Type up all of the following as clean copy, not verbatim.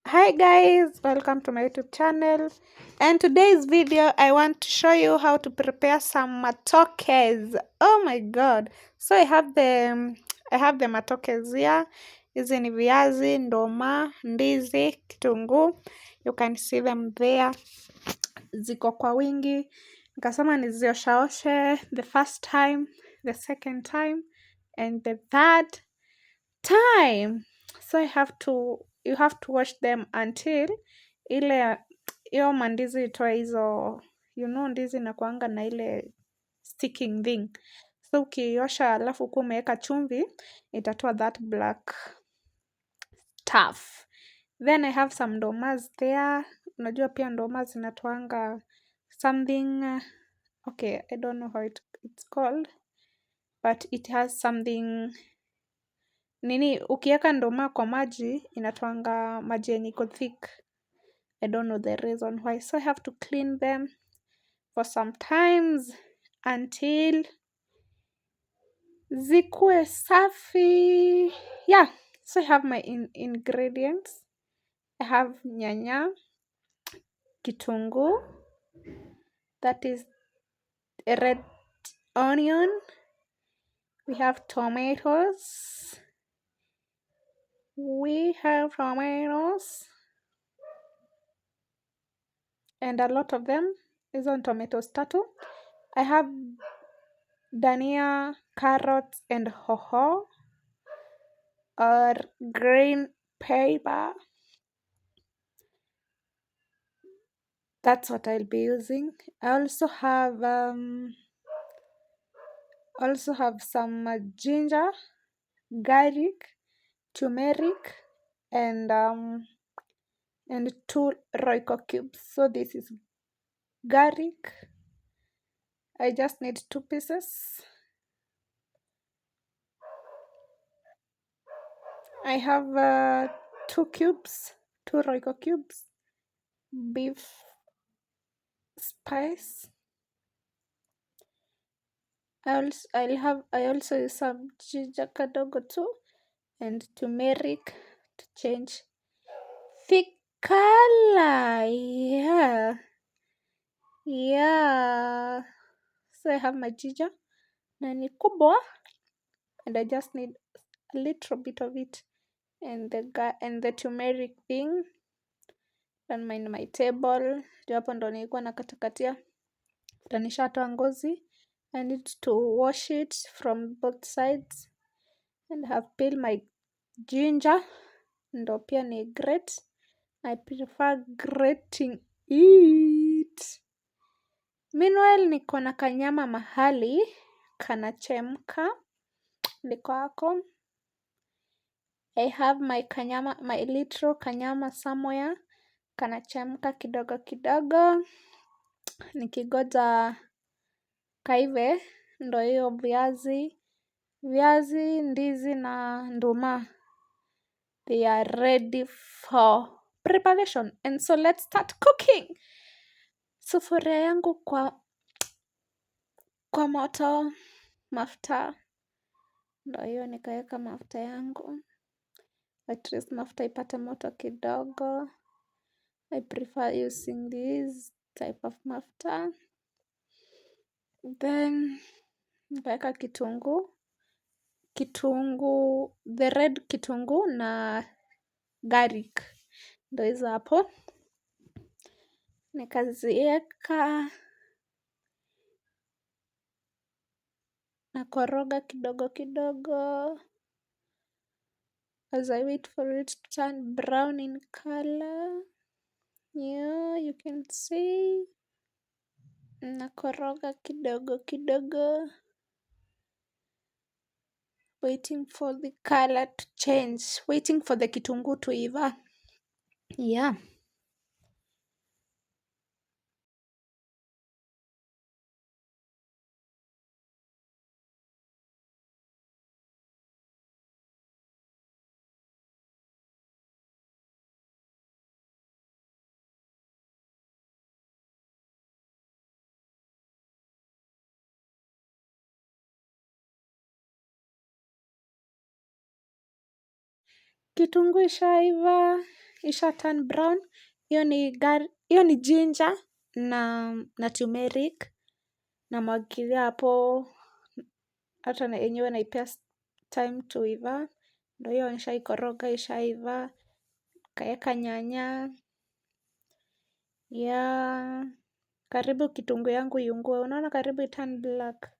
Hi guys, welcome to my YouTube channel. And today's video I want to show you how to prepare some matokes. Oh my god. So I have the matokes here. Hizi ni viazi, ndoma, ndizi, kitunguu. You can see them there. Ziko kwa wingi. Nikasema nizioshaoshe the first time, the second time and the third time. So I have to you have to wash them until ile hiyo mandizi itoe hizo, ndizi inakuanga na ile sticking thing. So ukiosha alafu ukuwe umeweka chumvi, itatoa that black stuff. Then I have some ndomas there. Unajua pia ndoma zinatoanga something, okay, I don't know how it's called, but it has something nini, ukiweka ndoma kwa maji inatoanga maji yenye iko thick. I don't know the reason why. So I have to clean them for some times until zikuwe safi. Yeah, so I have my ingredients. I have nyanya, kitunguu, that is a red onion. We have tomatoes. We have tomatoes and a lot of them. Hizo ni tomatoes tatu. I have dania, carrots and hoho or green pepper. That's what I'll be using. I also have some ginger, garlic, turmeric and 2 Royco cubes. So this is garlic. I just need 2 pieces. I have 2 cubes, 2 Royco cubes, beef spice. I also use some ginger kadogo too and turmeric to change the color. Yeah. So I have my ginger na ni kubwa and I just need a little bit of it and the turmeric thing. Don't mind my table. Ndio hapo ndo nilikuwa nakatakatia. Nishatoa ngozi. I need to wash it from both sides and have peeled my ginger. Ndo pia ni grate. I prefer grating it. Meanwhile niko na kanyama mahali kanachemka. Niko hako. I have my kanyama, my little kanyama somewhere. Kanachemka kidogo kidogo. Nikigoja kaive ndo hiyo viazi, ndizi na nduma. They are ready for preparation. And so let's start cooking. Sufuria yangu kwa moto, mafuta. Ndo hiyo nikaweka mafuta yangu. At least mafuta ipate moto kidogo. I prefer using this type of mafuta. Then nikaweka kitunguu. Kitunguu, the red kitunguu na garlic. Ndo hizo hapo. Nikaziweka. Nakoroga kidogo kidogo. As I wait for it to turn brown in color. Yeah, you can see. Nakoroga kidogo kidogo. Waiting for the color to change. Waiting for the kitunguu to iva. Yeah. Kitunguu ishaiva, Isha turn brown. Hiyo ni ginger na turmeric. Namwagilia hapo, hata na yenyewe naipea time to iva. Ndio hiyo nishaikoroga, ishaiva. Kaeka nyanya. Yeah, karibu kitunguu yangu iungue. Unaona karibu iturn black.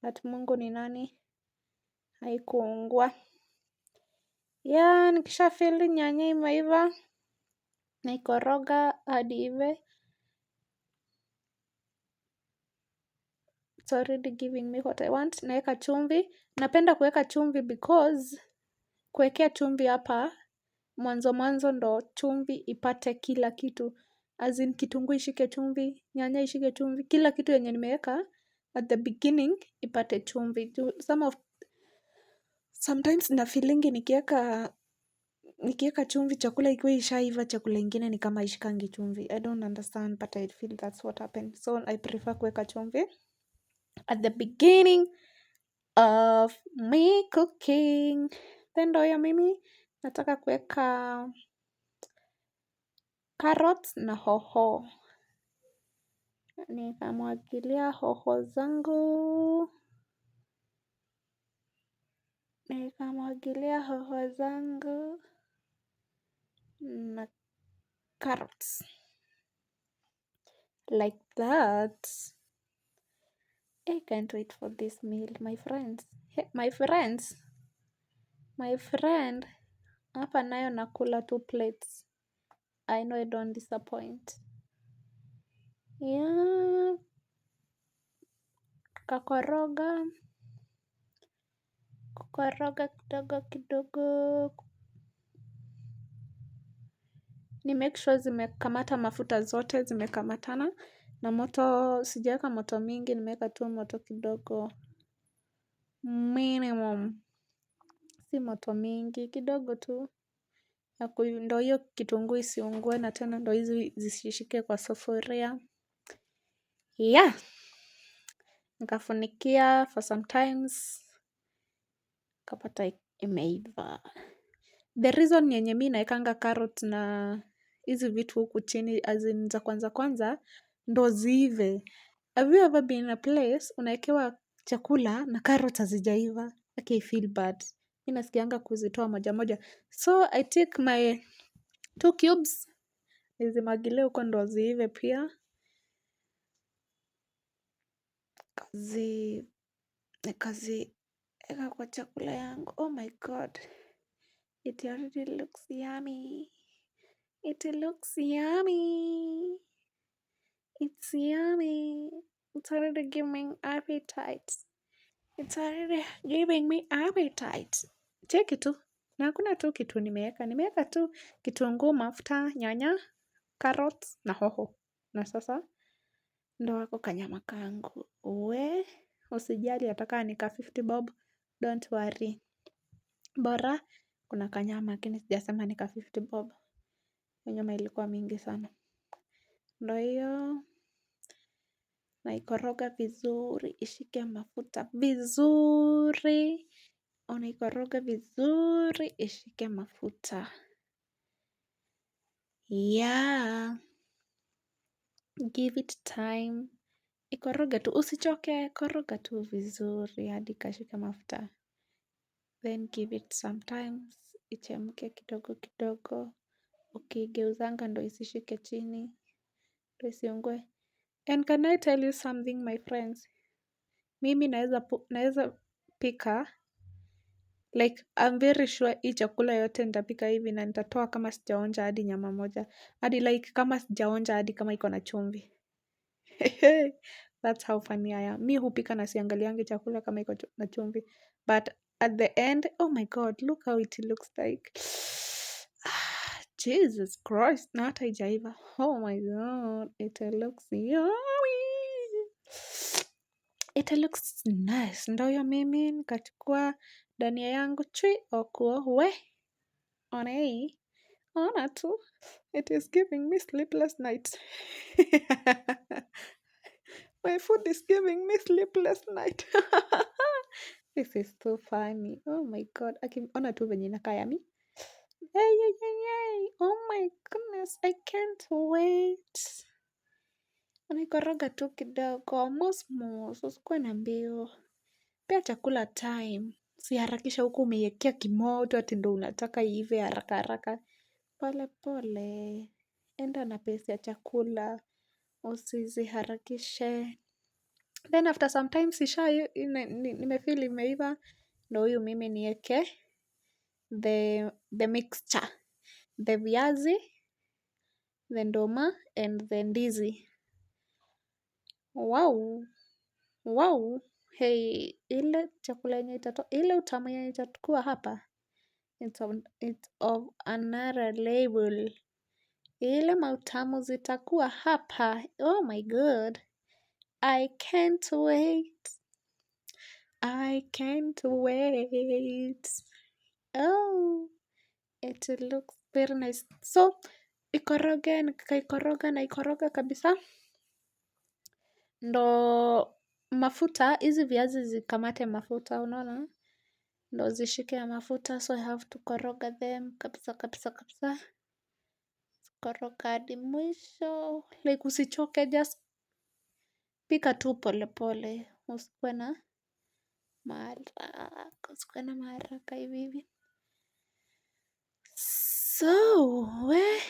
But Mungu ni nani? Haikuungua. Yeah, nikisha feel nyanya imeiva, naikoroga hadi ive. It's already giving me what I want. Naeka chumvi. Napenda kuweka chumvi because kuwekea chumvi hapa mwanzo mwanzo ndo chumvi ipate kila kitu. As in kitunguu ishike chumvi, nyanya ishike chumvi, kila kitu yenye nimeweka at the beginning ipate chumvi. Sometimes na feelingi nikieka chumvi chakula ikiwa ishaiva, chakula ingine ni kama haishikangi chumvi. I don't understand, but I feel that's what happened. So I prefer kuweka chumvi at the beginning of me cooking. Then ndo hiyo mimi nataka kuweka carrots na hoho. Nikamwagilia hoho zangu. Nikamwagilia hoho zangu na carrots. Like that. I can't wait for this meal, my friends. Hey, my friends. My friend. Hapa nayo nakula 2 plates. I know I don't disappoint. Yeah. Kakoroga. Kukoroga kidogo kidogo. Ni make sure zimekamata mafuta zote, zimekamatana. Na moto, sijaweka moto mingi, nimeweka tu moto kidogo. Minimum. Si moto mingi, kidogo tu. Ndo hiyo kitunguu isiungue na tena ndo hizi zisishike kwa sufuria. Yeah. Nikafunikia for some times. Kapata imeiva. The reason yenye mi naekanga carrot na hizi vitu huku chini as in za kwanza kwanza ndo ziive. Have you ever been in a place unaekewa chakula na carrot hazijaiva? Okay, I feel bad. Mi nasikianga kuzitoa moja moja. So I take my 2 cubes nizimwagilie huko ndo ziive pia. Nikaziweka kwa chakula yangu. Oh my God. It already looks yummy. It looks yummy. It's yummy. It's already giving me appetite. It's already giving me appetite. Cheki tu. Na hakuna tu kitu nimeweka. Nimeweka tu kitunguu, mafuta, nyanya, carrots na hoho. Na sasa ndo wako kanyama kangu. We, usijali ataka nika 50 bob. Don't worry. Bora kuna kanyama lakini sijasema nika 50 bob. Nyama ilikuwa mingi sana. Ndo hiyo. Naikoroga vizuri, ishike mafuta vizuri. Unaikoroga vizuri, ishike mafuta. Yeah. Give it time. Ikoroge tu, usichoke, koroga tu vizuri hadi ikashike mafuta. Then give it some time, ichemke kidogo kidogo. Ukigeuzanga ndo isishike chini, ndo isiungue. And can I tell you something, my friends? Mimi naweza pika. Like, I'm very sure hii chakula yote nitapika hivi na nitatoa kama sijaonja hadi nyama moja. Hadi like kama sijaonja hadi kama iko na chumvi. That's how funny I am. Mi hupika na siangaliangi chakula kama iko na chumvi. But at the end, oh my God, look how it looks like. Jesus Christ, na hata haijaiva. Oh my God, it looks yummy. It looks nice. Ndo hiyo mimi nikachukua dania yangu chui okuo we. Ona hii. Ona tu. It is giving me sleepless nights. My food is giving me sleepless night. This is so funny. Oh my God. Aki, ona tu venye inakaa yummy. Hey, hey, hey, hey. Oh my goodness, I can't wait. Unaikoroga tu kidogo, mosmos, usikuwe na mbio. Pea chakula time. Usiharakishe huku umeiwekea kimoto ati ndo unataka iive haraka haraka. Pole pole. Enda na pace ya chakula. Usiziharakishe. Then after some time isha nimefeel imeiva, ndo huyu mimi nieke the mixture. The viazi, the ndoma and the ndizi. Wow. Wow. Hey, ile chakula yenye itato, ile utamu yenye itakuwa hapa. It's of another level. Ile mautamu zitakuwa hapa. Oh my god. I can't wait. I can't wait. Oh, it looks very nice. So, ikoroge, nikaikoroga na ikoroga kabisa. Ndo mafuta, hizi viazi zikamate mafuta, unaona? Ndo zishike ya mafuta, so I have to koroga them kabisa kabisa kabisa. Koroga hadi mwisho. Like usichoke, just pika tu pole pole. Usikuwe na maharaka, usikuwe na maharaka hivi hivi. So, we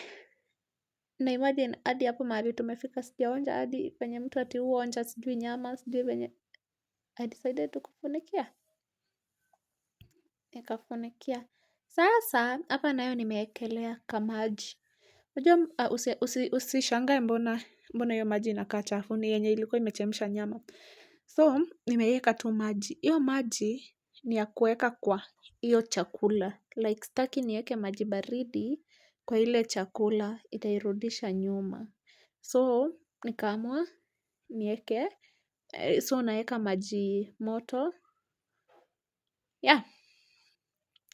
na imagine hadi hapo mahali tumefika, sijaonja hadi penye mtu ati huonja sijui nyama, sijui venye. I decided to kufunikia. Nikafunikia. Sasa hapa nayo nimeekelea kamaji. Unajua usishangae mbona hiyo maji inakaa chafu, ni yenye ilikuwa imechemsha nyama. So nimeiweka tu maji. Hiyo maji ni ya kuweka kwa hiyo chakula. Like sitaki niweke maji baridi kwa ile chakula, itairudisha nyuma. So nikaamua niweke, so naeka maji moto. Yeah,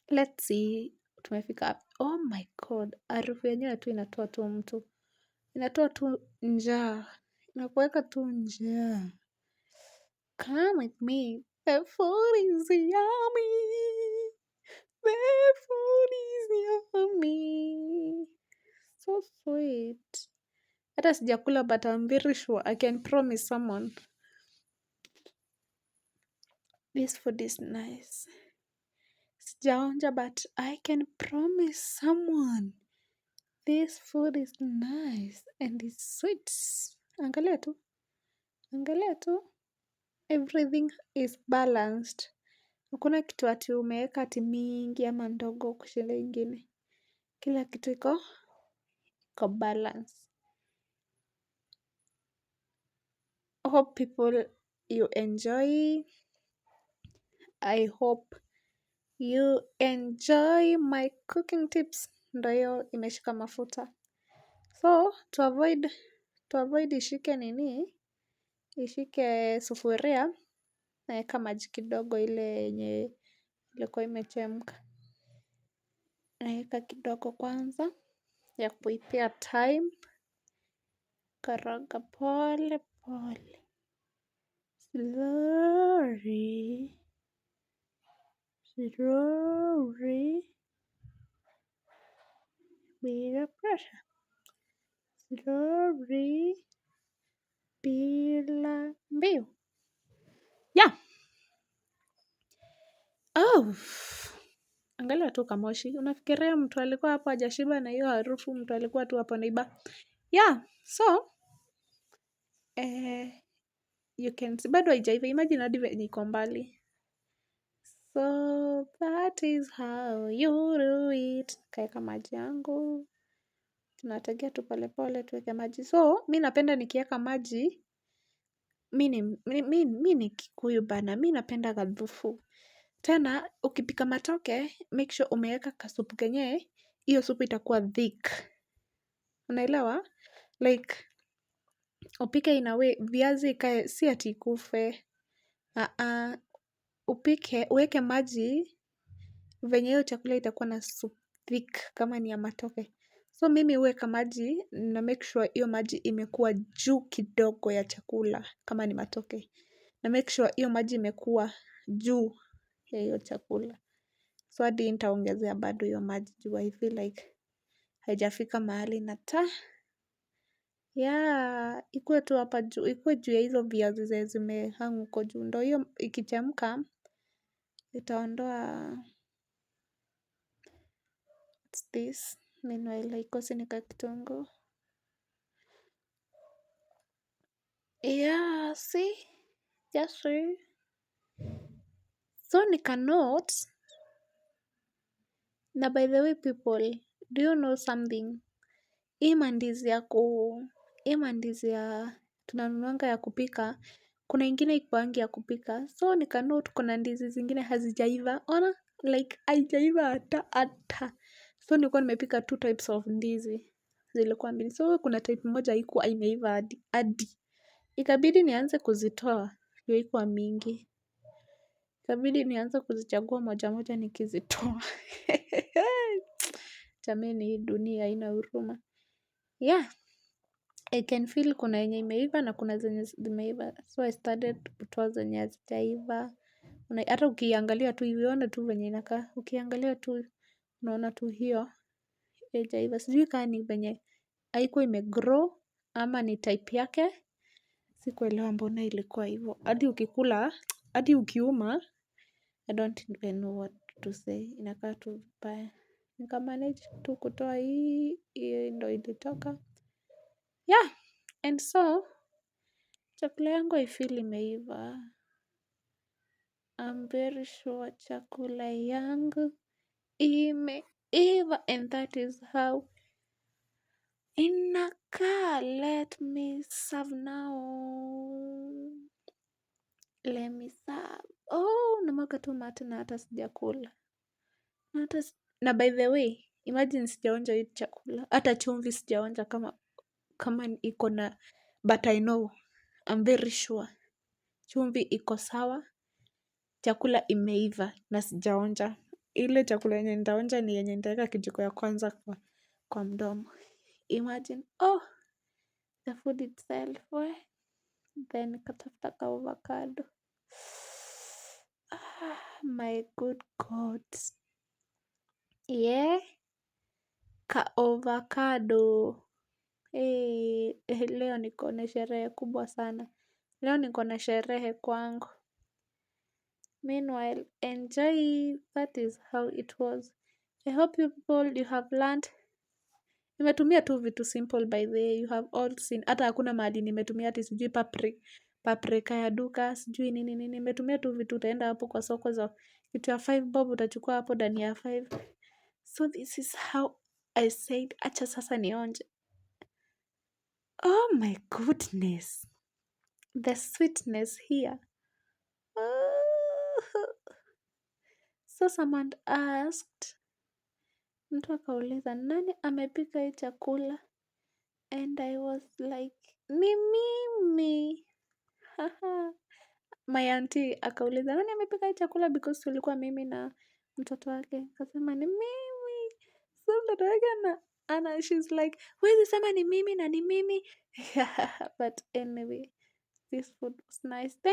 let's see tumefika wapi. Oh my god, harufu yenyewe tu inatoa tu mtu. Inatoa tu njaa. Inakuweka tu njaa. Come with me. The food is yummy. The food is yummy. So sweet. Hata sijakula but I'm very sure I can promise someone. This food is nice. Sijaonja but I can promise someone. This food is nice and it's sweet. Angalia tu. Angalia tu. Everything is balanced. Hakuna kitu ati umeweka ati mingi ama ndogo kushinda ingine. Kila kitu iko balance. Hope people you enjoy. I hope you enjoy my cooking tips. Ndo hiyo imeshika mafuta. So to avoid ishike nini? Ishike sufuria, naeka maji kidogo ile yenye ilikuwa imechemka. Naeka kidogo kwanza ya kuipea time. Koroga pole pole. Slowly. Slowly. Bila pressure. Slowly. Bila mbio. Yeah. Oh. Angalia tu kamoshi. Unafikiria mtu alikuwa hapo hajashiba na hiyo harufu, mtu alikuwa tu hapo neighbor. Yeah. So, you can see, bado haijaiva. Imagine hadi venye iko mbali. So that is how you do it. Kaeka maji yangu. Tunategea tu pole pole tuweke maji. So mi napenda nikieka maji. Mi ni Kikuyu bana. Mi napenda gathufu. Tena ukipika matoke, make sure umeweka kasupu kenye hiyo supu itakuwa thick. Unaelewa? Like upike in a way viazi ikae si ati ikufe. Upike uweke maji venye hiyo chakula itakuwa na soup thick kama ni ya matoke. So mimi huweka maji na make sure hiyo maji imekuwa juu kidogo ya chakula kama ni matoke. Na make sure hiyo maji imekuwa juu ya hiyo chakula. So hadi nitaongezea bado hiyo maji juu I feel like haijafika mahali nata. Yeah, ikuwe tu hapa juu, ikuwe juu ya hizo viazi zenye zimehang huko juu. Ndio hiyo ikichemka itaondoa. What's this? Meanwhile, haikosi ni ka kitunguu. Yeah, see? Just see. So nika note. Na by the way people, do you know something? Hii mandizi ya tunanunuanga ya kupika, kuna ingine ikuangi ya kupika. So nika note kuna ndizi zingine hazijaiva. Ona, like haijaiva hata hata. So nilikuwa nimepika two types of ndizi. Zilikuwa mbili. So kuna type moja haikuwa imeiva hadi hadi. Ikabidi nianze kuzitoa. Juu haikuwa mingi. Ikabidi nianze kuzichagua moja moja nikizitoa. Jameni, hii dunia haina huruma. Yeah, I can feel kuna yenye imeiva na kuna zenye zimeiva. So I started kutoa zenye hazijaiva. Hata ukiangalia tu hivi, ona tu venye inakaa. Ukiangalia tu unaona tu hiyo haijaiva. Sijui kama ni venye haikuwa imegrow ama ni type yake. Sikuelewa mbona ilikuwa hivyo. Hadi ukikula, hadi ukiuma, I don't even know what to say. Inakaa tu vibaya. Nika manage tu kutoa hii, hiyo ndo ilitoka. Yeah, and so chakula yangu I feel imeiva. I'm very sure chakula yangu imeiva and that is how inakaa. Let me serve now. Let me serve. Oh, namwaga tu mate na hata sijakula. Na by the way, imagine sijaonja hii chakula. Hata chumvi sijaonja kama iko na, but I know, I'm very sure. Chumvi iko sawa, chakula imeiva na sijaonja. Ile chakula yenye nitaonja ni yenye nitaweka kijiko ya kwanza kwa mdomo. Imagine, oh, the food itself, we. Then nikatafuta ka avocado. Ah, my good God. Yeah, ka avocado. Hey, leo niko na sherehe kubwa sana. Leo niko na sherehe kwangu. Meanwhile, enjoy. That is how it was. I hope you people, you have learned. Nimetumia tu vitu simple, by the way. You have all seen. Hata hakuna mahali nimetumia ati sijui paprika ya duka, sijui nini nini. Nimetumia tu vitu utaenda hapo kwa soko za kitu ya 5 bob, utachukua hapo ndani ya 5. So this is how I said, acha sasa nionje. Oh my goodness. The sweetness here. Oh. So someone asked, mtu akauliza, nani amepika hii chakula? And I was like, ni mimi. My auntie akauliza, nani amepika hii chakula? Because tulikuwa mimi na mtoto wake. Akasema ni mimi. So mtoto wake ana she's like, huwezi sema ni mimi na ni mimi. But anyway, this food was nice. Thank